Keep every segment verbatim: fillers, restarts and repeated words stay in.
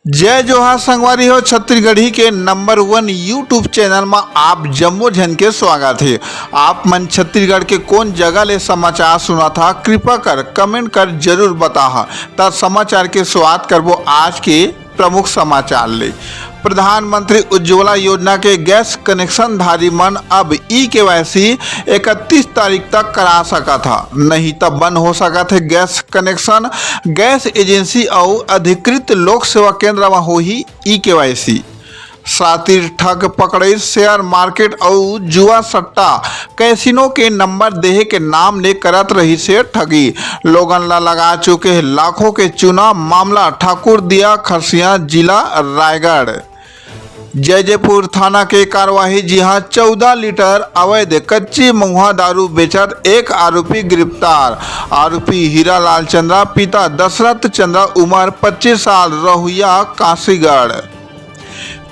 जय जोहार संगवारी हो, छत्तीसगढ़ी के नंबर वन YouTube चैनल म आप जम्मो झन के स्वागत हे। आप मन छत्तीसगढ़ के कोन जगह ले समाचार सुनत हा, कृपा कर कमेंट कर जरूर बताहा। त समाचार के शुरुआत करबो आज के प्रमुख समाचार ले। प्रधानमंत्री उज्ज्वला योजना के गैस कनेक्शन धारी मन अब ई केवाईसी इकतीस तारीख तक करा सकत हा, नहीं त बंद हो सकत हे गैस कनेक्शन। गैस एजेंसी अउ अधिकृत लोक सेवा केंद्र म होही ई केवाईसी। सातिर ठग पकड़े, शेयर मार्केट अउ जुआ सट्टा कैसीनो के नंबर देहे के नाम ले करत रहिस हे ठगी। लोगन ला लगा चुके हे लाखों के चूना, मामला ठाकुरदिया खरसिया जिला रायगढ़। जैजेपुर थाना के कार्यवाही, जिहां चौदह लीटर अवैध कच्ची महुआ दारू बेचत एक आरोपी गिरफ्तार। आरोपी हीरालाल चंद्रा, पिता दशरथ चंद्रा, उम्र पच्चीस साल, रहुइया काशीगढ़।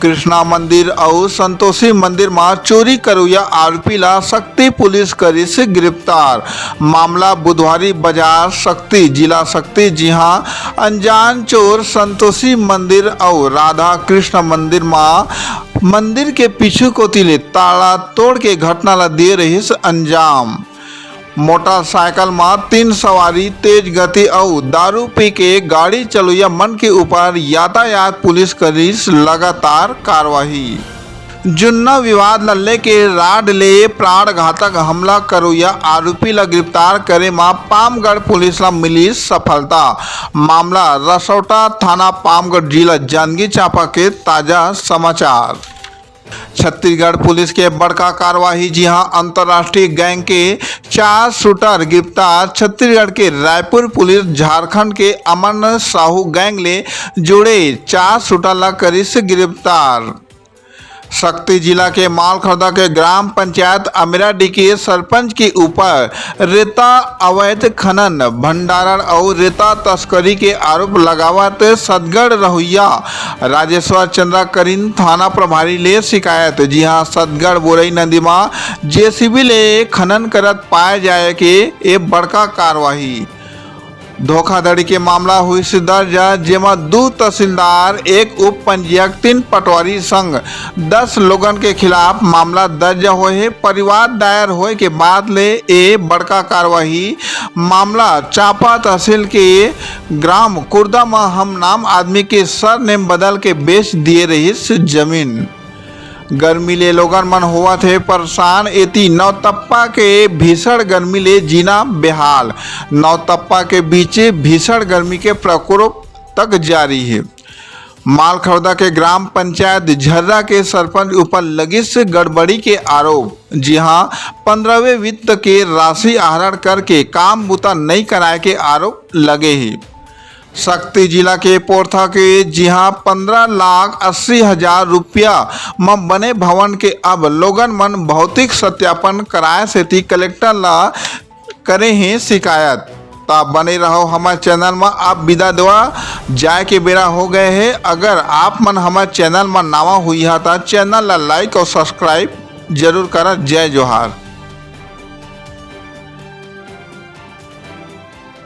कृष्णा मंदिर अउ संतोषी मंदिर म चोरी करइया आरोपी ला सक्ती पुलिस करिस गिरफ्तार। मामला बुधवारी बाजार सक्ती, जिला सक्ती, जिहां अनजान चोर संतोषी मंदिर अउ राधा कृष्ण मंदिर म मंदिर के पीछू कोति ले ताला तोड़ के घटना ला दिए रहिस अंजाम। मोटरसाइकिल म तीन सवारी, तेज गति अउ दारू पी के गाड़ी चलइया मन के ऊपर यातायात पुलिस करिस लगातार कार्रवाई। जुन्ना विवाद ल लेके राड ले प्राणघातक हमला करइया आरोपी ल गिरफ्तार करे म पामगढ़ पुलिस ल मिलिस सफलता। मामला रसौटा थाना पामगढ़, जिला जांजगीर चांपा के ताजा समाचार। छत्तीसगढ़ पुलिस के बड़का कार्रवाई, जिहां अंतर्राष्ट्रीय गैंग के चार शूटर गिरफ्तार। छत्तीसगढ़ के रायपुर पुलिस झारखंड के अमन साहू गैंग ले जुड़े चार शूटर ला करिस गिरफ्तार। सक्ती जिला के मालखरदा के ग्राम पंचायत अमेराडीह के सरपंच के ऊपर रेता अवैध खनन, भंडारण अउ रेता तस्करी के आरोप लगावत सतगढ़ रहुइया राजेश्वर चंद्रा करिन थाना प्रभारी ले शिकायत। जिहां सतगढ़ बोरई नदी म जेसीबी ले खनन करत पाए जाए के ए बड़का कार्रवाई। धोखाधड़ी के मामला होइस दर्ज, जेमा दू तहसीलदार, एक उप पंजीयक, तीन पटवारी संग दस लोगन के खिलाफ मामला दर्ज होए हे। परिवार दायर होए के बाद ले ए बड़का कार्रवाई। मामला चांपा तहसील के ग्राम कुर्दा म हम नाम आदमी के सरनेम बदल के बेच दिए रहिस जमीन। गर्मी ले लोगन मन होवत हे परेशान। एती नौतप्पा के भीषण गर्मी ले जीना बेहाल। नौतप्पा के बीच भीषण गर्मी के प्रकोप तक जारी हे। मालखरदा के ग्राम पंचायत झर्रा के सरपंच ऊपर लगिस गड़बड़ी के आरोप। जिहां पंद्रहवें वित्त के राशि आहरण करके काम बुता नइ कराए के आरोप लगे हे। सक्ती जिला के पोरथा के जिहां पंद्रह लाख अस्सी हजार रुपया म बने भवन के अब लोगन मन भौतिक सत्यापन कराए सेती कलेक्टर ला करे हे शिकायत। त बने रहो हमर चैनल म। अब विदा देवा जाए के बेरा हो गए हे। अगर आप मन हमर चैनल म नवा हुई हा, त चैनल ला लाइक अउ सब्सक्राइब जरूर करा। जय जोहार।